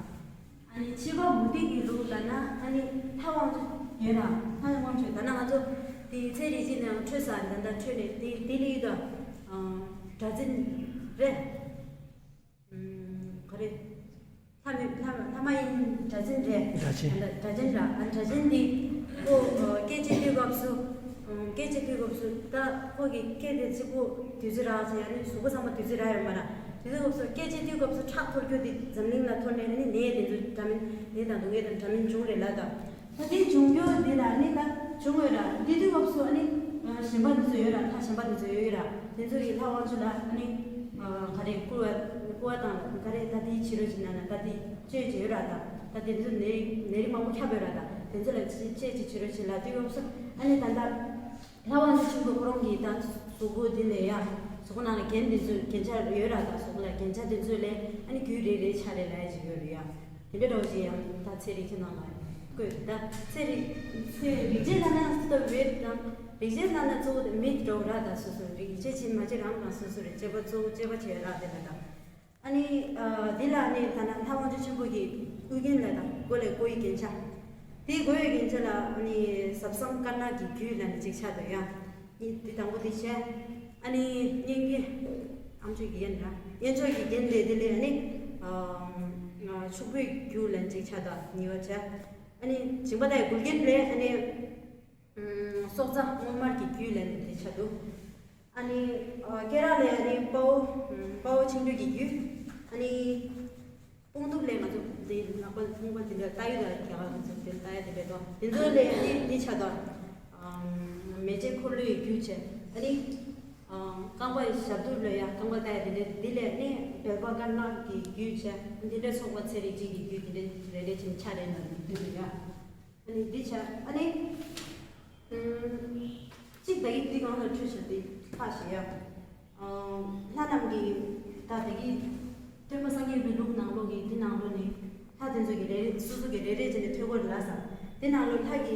ཨ་ནི་ཕྱི་པ་མུ་སྟེགས་ཀྱི་ལུགས་ལབ་ན་ཨ་ནི་ལྷ་དབང་ཕྱུག་ཡོད་ར། ལྷ་དབང་ཕྱུག་ད་ན་ང་ཚོ་དེ་ཚེ་རིག་བྱེད་ནས་འཕྲོས་ས་ད་ལྟ་འཕྲོས་ནས་དེ་དེ་ལས་ཡོད་དོ། སྒྲ་འཛིན་རེད། ག་རེ། ལྷ་མི་ལྷ་ལྷ་མ་ཡིན་སྒྲ་འཛིན་རེད། སྒྲ་འཛིན། སྒྲ་འཛིན་ར། ཨ་སྒྲ་འཛིན་འདི་ཁོ་སྐད་ཅིག་དུས་སྐབས་སུ། སྐད་ཅིག་དུས་སྐབས་སུ་ད་ཁོ་གི་སྐད་དེ་གཅིག་པོ་བདུད་རྩི་རག་ཟེར་ཡ་ནི་གཟུགས་པོ་ཚང་མ་བདུད་རྩི་རག་ཡོད་མ་ར། དེ་དུས་སྐབས་སུ་སྐད་ཅིག་དུས་སྐབས་སུ་ཁྲག་འཐོར་རྒྱུ་དེ་འཛམ་གླིང་ལ་འཐོར་ནས་ཨ་ནི་ནད་དེ་ཚོ་འདྲ་མིན་ནད་དང་སྡུག་བསྔལ་དང་འདྲ་མིན་བྱུང་རེད་ལ་ད། ད་དེ་བྱུང་རྒྱུ་འདི་ལ་ནི་ད་བྱུང་ཡོད་ར། འདི་དུས་སྐབས་སུ་ཨ་ནི་གཞན་པ་འདི་ཚོ་ཡོད་ར། ལྷ་གཞན་པ་འདི་ཚོ་ཡོད་ཡོད་ར། དེ་ཚོ་ཡི་ལྷ་དབང་ཕྱུག་ལ་ཨ་ནི་ག་རེ་བསྐུར་བ་བསྐུར་བ་དང་ག་རེ་ད་དེ་བྱེད་རོགས་བྱེད་ན་ན་ད་དེ་བཅོས་བྱེད་ཡོད་ར། ད་ད་དེ་ཚོ་ནད་ནད་རིགས་མང་པོ་ཁྱབ་ཡོད་ར། ད་དེ་ཚོ་ལ་བཅོས་བཅོས་བྱེད་བྱེད་རོགས་བྱེད་ལ་དུས་སྐབས་སུ་ཨ་ནི་ད་ད། ལྷ་དབང་ཕྱུག་ཆེན་པོ་ཁོ་རང་གི་ད་གཟུགས་པོ་འདི་ལས་ཡ། གཟུགས་པོ་ནང་ལ་རྒྱན་འདི་ཚོ་རྒྱན་ཆ་ཡོད་ར། ད་གཟུགས་ལ་རྒྱན་ཆ་འདི་ཚོ་ལས་ཨ་ནི་རྒྱུད་རེ་རེ་ཆ་རེ་ལ་ཡ་ཅིག་ཡོད་རེད་ཡ། དེ་འདྲ་འདྲ་བོ་ཞིག་ཡང་ད་ཚེ་རིག་ཆེན་ནང་ལ་བཀོད། ད་ཚེ་རིག་ཚེ་རིག་བྱེད་ལབ་ན་ད་བེད་དང་རིག་བྱེད་ལབ་ན་གཙོ་བོ་དེ་མི་འདྲ་བོ་ར། ད་སོ་སོ་རིག་བྱེད་ཆེ་མ་ཆེ་རང་རང་སོ་སོ་རེད། དཔྱད་པ་གཙོ་བོ་དཔྱད་པ་བྱེད་ར་དེ་ལ་ད། ཨ་ནི། འདི་ལ་ནི་ད་ན་ལྷ་དབང་ཕྱུག་ཆེན་པོ་གི་དབུ་རྒྱན་ལ་དང་མགོ་ལ་གོ་ཡི་རྒྱན་ཆ། དེའི་གོ་ཡི་རྒྱན་ཆ་ལ་ཨ་ནི་ཟབ་གསང་དཀར་ནག་གི་རྒྱུད་ལ་ནི་གཅིག་ཆགས་འདུག་ཡ། འདི་དང་པོ་དེ་བྱས། ཨ་ནི་སྙན་གྱི་ཨ་མཆོག་གི་རྒྱན་ལ་སྙན་མཆོག་གི་རྒྱན་ལས་དེ་ལས་ཨ་ནི་ཕྱུག་པོའི་རྒྱུད་ལ་གཅིག་ཆགས་དང་གཉིས་པ་བྱས། ཨ་ནི་བྱིན་པ་དང་གོ་རྒྱན་ལས་ཨ་ནི། སྲོག་རྩ་སྔོ་དམར་གྱི་རྒྱུད་ལ་ནི་དེ་ཆགས་འདུག་ཨ་ནི། སྐེ་རགས་ལས་ཨ་ནི་དཔའ་བོ། དཔའ་བོ་ཆེན་པོ་གི་རྒྱུད། ཨ་ནི། དཔུང་གདུབ་ལས་ང་ཚོ་འདི་ནག་པོ་ཕུང་པོ་འདི་འདྲ་ལྟ་ཡུལ་ལ་རྒྱ་གར་ང་ཚོ་འདི་ལྟ་ཡ་དེ་འདྲ་དོ། དེ་ཚོ་ལས་ཨ་ནི་འདི་ཆགས་འདུག་མེ་ལྕེ་འཁོར་ལོའི་རྒྱུད་བྱས། ཨ་ནི། རྐང་པ་ཞབས་རྡུལ་ལ་ཡ་རྐང་པ་ལྟ་ཡ་དེ་འདྲ་འདི་ལས་ཨ་ནི་བེལ་པ་དཀར་ནག་གི་རྒྱུད་བྱས། འདི་འདྲ་ཚོགས་པ་ཚེ་རིག་བྱེད་ཀྱི་རྒྱུད་དེ་འདྲ་རེ་རེ་བྱས་ནས་ཆ་རེ་ན་འདི་འདུག་ཡ། ཨ་ནི་འདི་བྱ། ཨ་ནི། ཨུམ། གཅིག་ད་ཡིག་འདི་གང་ལ་འཕྲོད་བྱ་འདི་ཁ་ཞེ་ཡ། ཨ། ལྷ་རྣམས་ཀྱི་ད་ད་གི་སྟོན་པ་སངས་རྒྱས་པའི་ལུགས་ནང་ལོགས་ཀྱི་འདི་ནང་ལོགས་ནི་ལྷ་དེ་ཚོ་གི་རེ་རེ་སོ་སོ་གི་རེ་རེ་བྱས་ནས་ཐོས་གོ་རེ་ལ་ས། འདི་ནང་ལོགས་ལྷ་གི་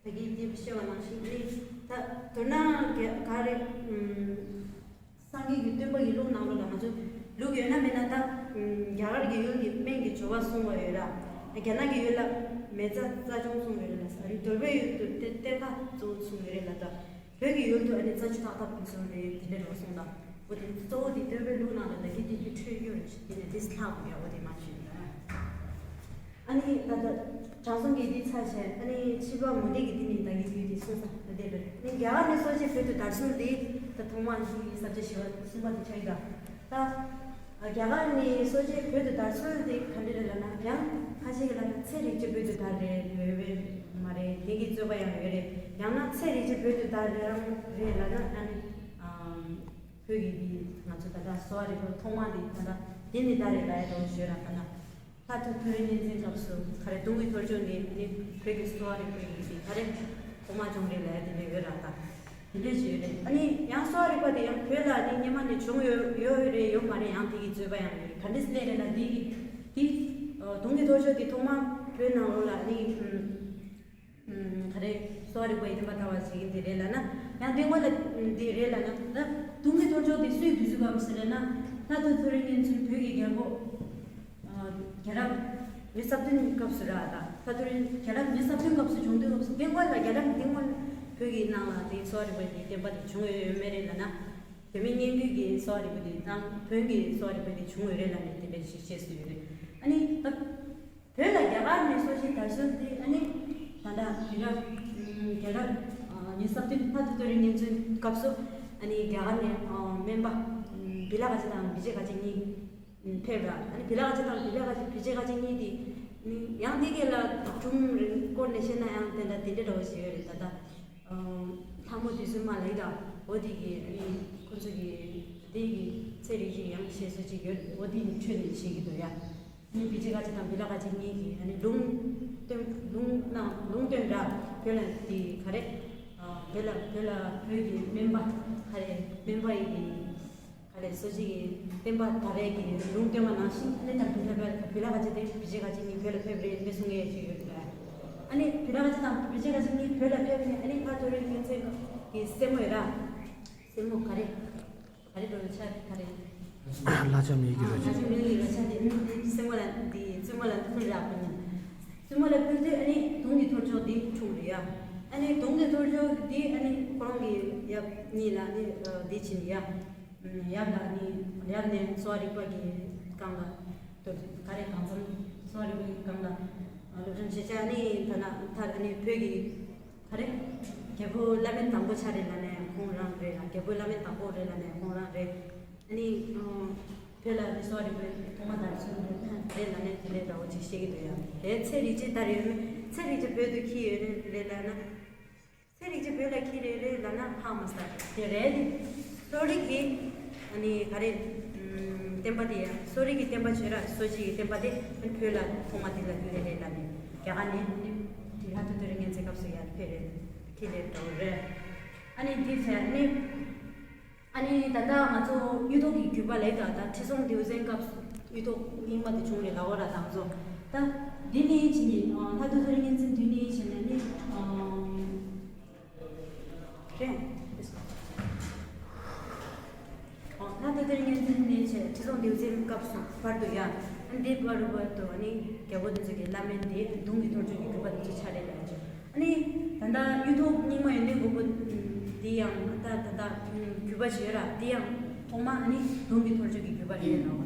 ད་གི་འདི་བཤད་པ་ནང་བཞིན་ནི་ད་མདོར་ན་ག་ག་རེ། ཨུམ། སངས་རྒྱས་ཀྱི་སྟོན་པ་ཡི་ལུགས་ནང་ལོགས་ལ་ང་ཚོ་ལུགས་ཡོད་ན་མེད་ན་ད། རྒྱ་གར་གྱི་ཡུལ་གྱི་སྨན་གྱི་སྦྱོར་བ་གསུངས་པ་ཡོད་ར། རྒྱ་ནག་གི་ཡུལ་ལ་མེ་བཙའ་རྩ་ཆུ་གསུངས་ཡོད་རེད་ལ། ཨ་ནི་གདོལ་པའི་ཡུལ་དུ་གཏེར་གཏེར་ཁ་གཙོ་བོ་གསུངས་ཡོད་རེད་ལ། ད་བོད་ཀྱི་ཡུལ་དུ་ཨ་ནི་རྩ་ཆུ་ཏག་ཏག་གསུངས་རེད། དེ་འདྲ་རོ་གསུངས་ད། འོ་དེ་གཙོ་བོ་དེ་སྟོན་པའི་ལུགས་ནང་ལ་ད་གི་དེ་གི་འཕྲོད་ཡོད་རེད། དེ་ནས་དེ་ལྷག་དགོས་ཡ། འོ་དེ་མ་བྱུང་ཡ། ཨ་ནི་ད་ལྟ་དྲང་སྲོང་གི་འདི་ཚར་བྱས། ཨ་ནི་ཕྱི་པ་མུ་སྟེགས་ཀྱི་འདི་ནི་ད་གི་ཡུལ་དེ་གསུངས་ས་ད་དེ་རེད། ཨ་ནི་རྒྱ་གར་ནས་གསོ་དཔྱད་བོད་དུ་དར་ཚུལ་འདི་ད་ཐོག་མ་འདི་ས་བཅད་བཞི་པ་གསུམ་པ་དེ་ཆགས་ཡོད་ད། ད་རྒྱ་གར་ནས་གསོ་དཔྱད་བོད་དུ་དར་ཚུལ་འདི་ག་འདྲ་རེད་ལབ་ན། ཡང་ཁ་ཤས་ཀྱིས་ལབ་ན་ཚེ་རིག་བྱེད་བོད་དུ་དར་རེད་ཡོད་པས་མ་རེད། དེ་གི་རྩོད་པ་ཡང་ཡོད་རེད། ཡང་ན་ཚེ་རིག་བྱེད་བོད་དུ་དར་རེད་རང་རེད་ལབ་ན། ཨ་ནི་བོད་ཀྱི་འདི་ང་ཚོ་ད་ལྟ་གསོ་བ་རིག་པ་ཐོག་མ་འདི་ད་ལྟ་འདི་ནི་ད་རེད་ལབ་ཡ་འདྲ་བོ་ཞུ་ར། ད་ལྟ། ལྷ་ཐོ་ཐོ་རེ་གཉན་འཛིན་སྐབས་སུ་ག་རེ་དུང་གི་ཐོར་ཅོག་འདི་ནི་བོད་ཀྱི་གསོ་བ་རིག་པའི་ཡིན་ཏེ་ག་རེ་ཐོག་མ་བྱུང་རེད་ལབ་ཡ་དེ་འདྲ་ཡོད་ར། ད་དེ་འདྲ་ཞིག་ཡོད་རེད། ཨ་ནི་ཡང་གསོ་བ་རིག་པ་དེ་ཡང་བོད་ལ་ནི་སྔོན་མ་ནས་བྱུང་ཡོད་ཡོད་རེད་ཡོད་མ་རེད། ཡང་དེ་གི་རྩོད་པ་ཡང་ཡོད་རེད། ག་འདྲ་སླེབས་རེད་ལ་འདི་གི་འདི་དུང་གི་ཐོར་ཅོག་དེ་ཐོག་མ་བོད་ནང་ལོགས་ལ་ནི་ག་རེ་གསོ་བ་རིག་པ་ཡི་བསྟན་པ་དར་བ་བྱེད་ཀྱི་འདི་རེད་ལབ་ན། ཡང་འདི་སྔོན་ལ་འདི་རེད་ལབ་ན། ད་དུང་གི་ཐོར་ཅོག་དེ་སུས་དུས་སུ་གམ་ཟེར་ན། ལྷ་ཐོ་ཐོ་རེ་གཉན་འཛིན་བོད་ཀྱི་རྒྱལ་པོ། རྒྱལ་རབས་མི་ས་བདུན་སྐབས་སུ་ར། ད་ལྷ་ཐོ་རེ་རྒྱལ་རབས་མི་ས་བདུན་སྐབས་སུ་བྱུང་དུས་སྐབས་སུ་དེ་སྔོན་ལ་རྒྱལ་རབས་འདི་སྔོན་བོད་ཀྱི་ནང་ལ་དེ་གསོ་བ་རིག་པ་དེ་བསྟན་པ་དེ་བྱུང་ཡོད་ཡོད་མེད་རེད་ལབ་ན། བོད་མི་སྙན་བརྒྱུད་ཀྱི་གསོ་བ་རིག་པ་དེ་དང་བོན་གྱི་གསོ་བ་རིག་པ་དེ་བྱུང་ཡོད་རེད་ལབ་ནས་དེ་འདྲ་ཞིག་བཤད་སྲོལ་ཡོད་རེད། ཨ་ནི་ད། བོད་ལ་རྒྱ་གར་ནས་སོ་ཅིག་དར་སྲོལ་དེ་ཨ་ནི་ད་ལྟ་དུས་རབས་ཨམ་རྒྱལ་རབས་ཨ་ཉི་ཤུ་རྩ་བདུན་ལྷག་ཏུ་ཏུ་རིང་ཉིན་ཚུན་སྐབས་སུ་ཨ་ནི་རྒྱ་གར་ནས་ཨ་སྨན་པ་ཨམ་བི་ལ་ག་ཅི་དང་བི་ཇེ་ག་ཅི་གཉིས་ཨམ་ཕེབས་ར། ཨ་ནི་བི་ལ་ག་ཅི་དང་བི་ལ་ག་ཅི་བི་ཇེ་ག་ཅི་གཉིས་དེ་ཨམ་ཡང་དེ་གས་ལ་སྒྲུང་རིང་སྐོར་ནས་བཤད་ན་ཡང་དེ་འདྲ་དེ་འདྲ་འདྲ་བོ་ཞིག་ཡོད་རེད། ད་ལྟ་ཨམ་ལྷ་མོ་དུས་གསུམ་མ་ལ་ཡི་དང་འོ་དེ་གི་ཨ་ནི་ཁོ་ཚོ་གི་དེ་གི་ཚེ་རིང་ཞིག་ཡང་བཤད་སྲོལ་ཅིག་ཡོད། འོ་དེ་ནི་ཁྲོད་ནས་བཤད་ཀྱི་འདུག་ཡ། ནི་བི་ཇེ་ག་ཅི་དང་བི་ལ་ག་ཅི་གཉིས་ཀྱིས་ཨ་ནི་ལུང་སྟོན་ལུང་གནང་ལུང་སྟོན་ར། བོད་ལ་དེ་ག་རེ་ཨ་བོད་ལ་བོད་ལ་བོད་ཀྱི་སྨན་པ་ག་རེ་སྨན་པ་ཡི་གི་ག་རེ་སོ་ཅིག་གི་བསྟན་པ་དར་བའི་གི་ལུང་སྟོན་པ་ནང་བཞིན་ཨ་ནི་དང་བི་ལ་བི་ལ་ག་ཅི་དེ་བི་ཇེ་ག་ཅི་གཉིས་བོད་ལ་ཕེབས་རེད་ཨ་ནི་གསུང་ཡས་ཅིག་ཡོད་རེད། ཨ་ནི་བི་ལ་ག་ཅི་དང་བི་ཇེ་ག་ཅི་གཉིས་བོད་ལ་ཕེབས་ནས་ཨ་ནི་ཕ་ཐོ་རི་ཀུན་མཁྱེན་གྱི་སྲས་མོ་ཡོད་ར། སྲས་མོ་ག་རེ། ག་རེ་འགྲོ་ཆ་ག་རེ། ལྷ་ལྕམ་ཡིད་ཀྱི་རོལ་ཆ། ལྷ་ལྕམ་ཡིད་ཀྱི་རོལ་ཆ་དེ་ནི་སྲས་མོ་ལ་འདི་བཙུན་མོ་ལ་ཕུལ་ར་ཕུལ་ནས། བཙུན་མོ་ལ་ཕུལ་དུས་ཨ་ནི་དུང་གི་ཐོར་ཅོག་འདི་འཁྲུངས་རེད་ཡ། ཨ་ནི་དུང་གི་ཐོར་ཅོག་འདི་ཨ་ནི་ཁོ་རང་གི་ཡབ་གཉིས་ལ་ནི་འདི་བྱིན་ཡ། ཡབ་ལ་ནི་ཡབ་ནས་གསོ་བ་རིག་པ་གི་སྒང་ལ་ག་རེ་གང་འཚམ་གསོ་བ་རིག་པ་གི་སྒང་ལ་སློབ་སྦྱོང་བྱེད་ཆ་ནི་ད་ལྟ་མཐར་ཨ་ནི་བོད་ཀྱི་ག་རེ། རྒྱལ་པོ་བླ་མེད་དང་པོ་ཆ་རེད་ལབ་ནས་ཁོང་རང་རེད་ལ། རྒྱལ་པོ་བླ་མེད་དང་པོ་རེད་ལབ་ནས་ཁོང་རང་རེད། ཨ་ནི་བོད་ལ་ནི་གསོ་བ་རིག་པའི་ཐོག་མ་དང་ཚུལ་རེད་ལབ་ནས་དེ་ལས་འདྲ་བོ་ཅིག་བཤད་ཀྱི་འདུག་ཡ། དེ་ཚེ་རིང་ཅན་ད་རེད་ཡོད་མེད། ཚེ་རིང་ཅན་བོད་དུ་འཁྱེར་ཡོད་རེད་ལབ་ན། ཚེ་རིང་ཅན་བོད་ལ་འཁྱེར་རེད་རེད་ལབ་ན་ཧ་མ་སྟ་དེ་རེད། གསོ་རིག་གི་ཨ་ནི་ག་རེ། བསྟན་པ་དེ་ཡང་གསོ་རིག་གི་བསྟན་པ་བྱོས་ར་གསོ་བྱེད་ཀྱི་བསྟན་པ་དེ་བོད་ལ་ཐོག་མ་དེ་ལ་ཡོད་རེད་ལབ་ནས་རྒྱ་གར་ནས་ནི་དེ་ཧ་ཐུ་ཐུ་རི་ངན་ཚེ་སྐབས་སུ་ཡར་ཕེབས་རེད། ཁྱེད་ལས་འགྲོ་རེད། ཨ་ནི་འདི་ཚེ་ནི་ཨ་ནི་ད་ལྟ་ང་ཚོ་གཡུ་ཐོག་གི་རྒྱུད་པ་ལས་ད་ལྟ་ཁྲི་སྲོང་ལྡེའུ་བཙན་སྐབས་སུ་གཡུ་ཐོག་རྙིང་མ་དེ་བྱུང་རེད་ལ་འོ་ར་དང་ཚོ་ད་འདི་ནི་ཅི་ནི་ལྷ་ཐུ་ཐུ་རི་ངན་ཚེ་འདི་ནི་ཅི་ནི་ནི། རེད། ཨོ་ལྷ་ཐུ་ཐུ་རི་ངན་ཚེ་ནས་བྱས་ཁྲི་སྲོང་ལྡེའུ་བཙན་སྐབས་སུ་བར་དུ་ཡང་འདི་བར་བར་དུ་ནི་རྒྱལ་པོ་དེ་ཚོ་གི་བླ་སྨན་དེ་དུང་གི་ཐོར་ཅོག་གི་རྒྱུད་པ་དེ་ཚོ་ཆགས་རེད་ལབ་ཀྱི། ཨ་ནི་ད་ལྟ་གཡུ་ཐོག་རྙིང་མ་ཡོད་ནི་དགོན་པ་འདི་ཡང་ད་ད་ལྟ་རྒྱུད་པ་ཞིག་ཡོད་ར། འདི་ཡང་ཐོག་མ་ནི་དུང་གི་ཐོར་ཅོག་གི་རྒྱུད་པ་རེད་ལབ།